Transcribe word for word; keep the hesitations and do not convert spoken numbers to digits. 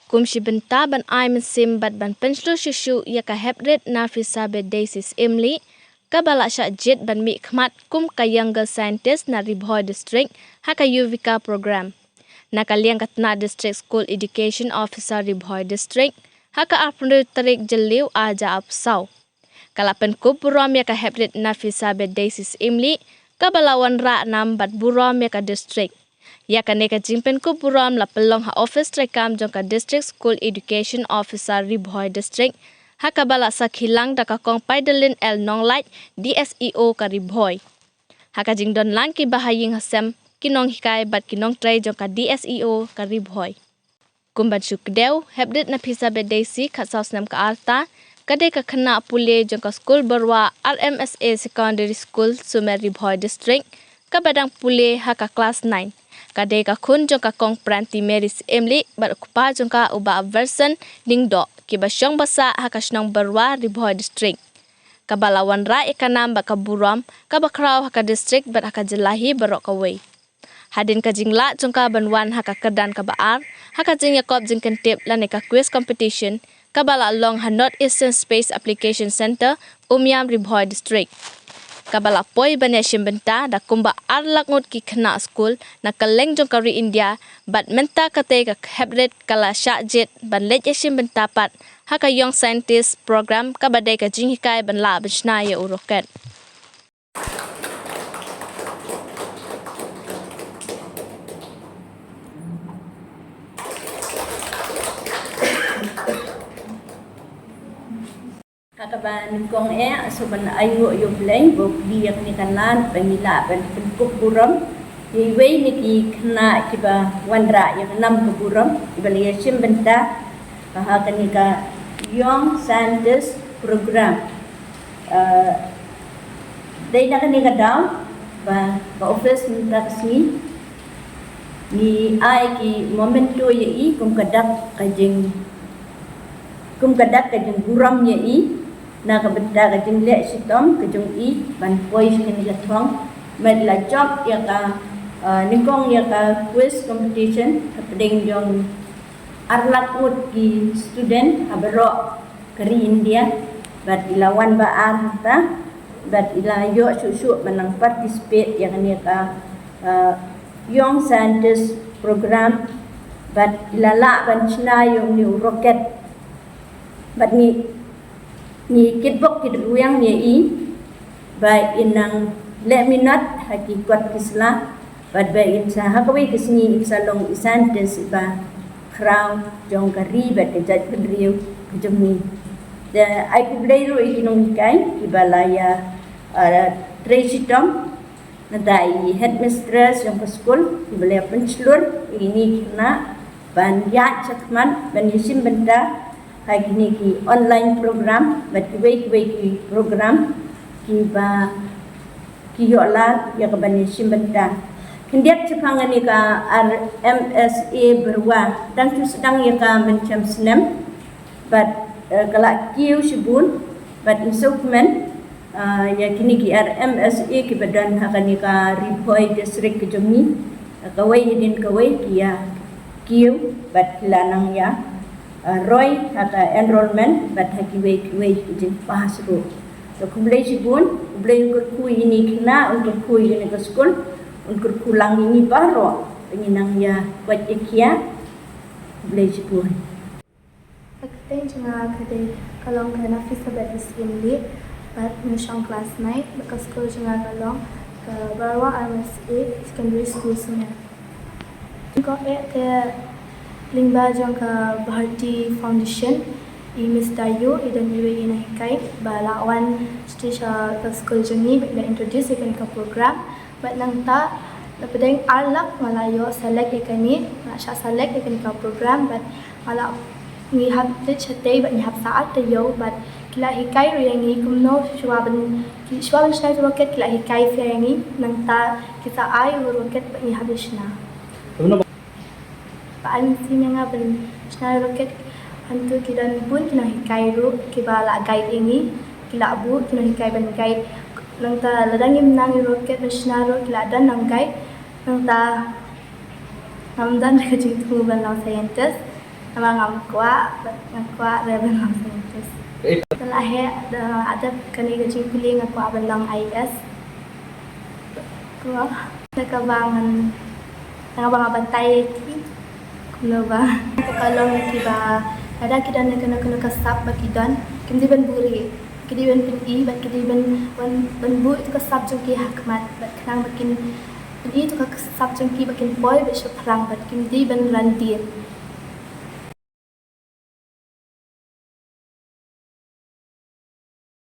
Kum shi bynta ban ai mynsiem bad ban pynshlur shuh shuh ïa ka heprit Nafisa Bedeisis Imli, kaba la shah jied ban mih khmat kum ka Young Girl Scientist na Ri Bhoi District ha ka Yuvika Program. Na ka liang ka tnat District School Education Officer Ri Bhoi District, ha ka arphew tarik Jylliew arhajar arphew saw. Ka la pynkup burom ïa ka heprit Nafisa Bedeisis Imli, kaba la wanrah nam bad burom ïa ka district. Ïa kane ka jingpynkup burom la pynlong ha office treikam jong ka District School Education Officer Ri Bhoi District, ha kaba la sakhi lang da ka Kong Paidalin L Nonglait, D S E O ka Ri Bhoi. Ha ka jingdon lang kiba ha ïing ha sem, ki nonghikai bad ki nongtrei jong ka D S E O ka Ri Bhoi. Kum ban shu kdew, heprit Nafisa Bedeisis khatsaw snem ka rta, ka dei ka khynnah pule jong ka skul Barwa R M S A Secondary School, Sumer, Ri Bhoi District, kaba dang pule ha ka klas nine. Ka dei ka khun jong ka Kong Pranti Mary Syiemlieh bad u kpa jong ka u Bah Verson Lyngdoh, kiba shong ba sah ha ka shnong Barwa, Ri Bhoi District. Kaba la wanrah ïa ka nam bad ka burom kaba khraw ha ka district bad ha ka jylla hi baroh kawei. Hadien ka jinglah jong ka ban wan ha ka kyrdan kaba ar ha ka jingïakop jingkyntip lane ka quiz competition, kaba la long ha North Eastern Space Application Centre, Umiam, Ri Bhoi District. Kaba la poi ban ïashim bynta da kumba ar lak ngut ki khynnah skul na kylleng jong ka ri India, bad mynta katei ka heprit ka la shah jied ban leit ïashim bynta pat ha ka Young Scientist Program, kaba dei ka jinghikai ban lah ban shna ïa u rocket. Ha kaba nyngkong eh, nga sngewbha ban ai nguh ïa U Blei ba u plie ïa kane ka lad ba ngi lah ban pynkup burom ïa iwei na ki khynnah kiba wanrah ïa ka nam ka burom, kiba la ïashim bynta ha kane ka Young Scientist Program. Eh, dei na kane ka daw ba, ba office mynta ka sngi ngi ai ki memento ïa i kum ka dak ka jing, kum ka dak ka jingburom ïa i na ka bynta ka jingleh shitom ka jong i ban poi sha kane ka thong. Met la jop ïa ka, eh, nyngkong ïa ka quiz competition hapdeng jong ar lak ngut ki student ha baroh ka ri India, bad i la wan ba ar hangta, bad i la ïoh shuh shuh ban nang participate ïa kane ka, uh, Young Scientist Program, bad i la lah ban shna ïa une u rocket, bad ngi, ngi kitbok kitrwiang ïa i ba in nang leh minot ha ki kot ki sla, bad ba in sa ha kawei ka sngi in sa long i scientist iba khraw jong ka ri bad ka jaitbynriew ka jong ngi. Te ai khublei ruh ïa ki nonghikai kiba la ïa, ah, trei shitom, nangta i headmistress jong ka skul kiba la ïa pynshlur ïa kine ki khynnah ban ïaid shakhmat ban ïashim bynta ha kine ki online program bad kiwei kiwei ki program kiba ki ïoh lad ïa ka ban ïashim bynta. Khyndiat shaphang kane ka R M S A Barwa, dang shu sdang ïa ka mynshem snem bad, eh, ka la kiew shibun bad ngi sngewkmen, eh, ïa kine ki R M S A kiba don ha kane ka Ri Bhoi District ka jong ngi, eh, kawei hadien kawei ki ïa kiew bad ki la nang ïa, eh, roi ha ka enrollment bad ha kiwei kiwei ki jingpass ruh. Te khublei shibun, U Blei un kyrkhu ïa kine ki khynnah, un kyrkhu ïa kane ka skul, un kyrkhu lang ïa ngi baroh ba ngin nang ïa koit ïa kiad. Khublei shibun. Ka kyrteng jong nga ka dei, ka long ka Nafisa Bedeisis Imli, bad nga shong klas nine, bad ka skul jong nga ka long ka Barwa R M S A Secondary School Sumer. Ko eh te lyngba jong ka Bharti Foundation, i Miss Dayu i don iwei i nonghikai ba la wan shatei sha ka skul jong ngi ba la introduce ïa kane ka program. Bad nangta, na pdeng ar lak nga la ïoh select ïa kane, nga shah select ïa kane ka program, bad nga la, ngi hap leit shatei bad ngi hap sa ar taïew, bad ki la hikai ruh ïa ngi kumno shuwa ban, ki shuwa ban shna ïa u rocket ki la hikai phi ïa ngi, nangta ki sa ai ïa u rocket bad ngi hap ïa shna. Ba ai mynsiem ïa nga ban shna rocket, hangto ki don bun ki nonghikai ruh kiba la guide ïa ngi, ki la buh ki nonghikai ban guide. Nangta lada ngim nang ïa rocket ban shna ruh ki la don nong guide. Nangta ngam don ka jingthmu ban long scientist. Namar ngam kwah, bad nga kwah re ban long scientist. Te la heh da la dep kane ka jingpule nga kwah ban long I A S. Kumno? Te kaba ngan, te kaba nga batai ïa ki. Kumno ba te ka long ïa kiba lada ki don ïa kano kano ka sap ba ki don, kim dei ban buhrieh. Ki dei ban pyni bad ki dei ban, ban, ban buh ïa ka sap jong ki ha khmat bad khnang ba kin pyni ïa ka sap jong ki ba kin poi bad shaphrang bad kim dei ban ran dien.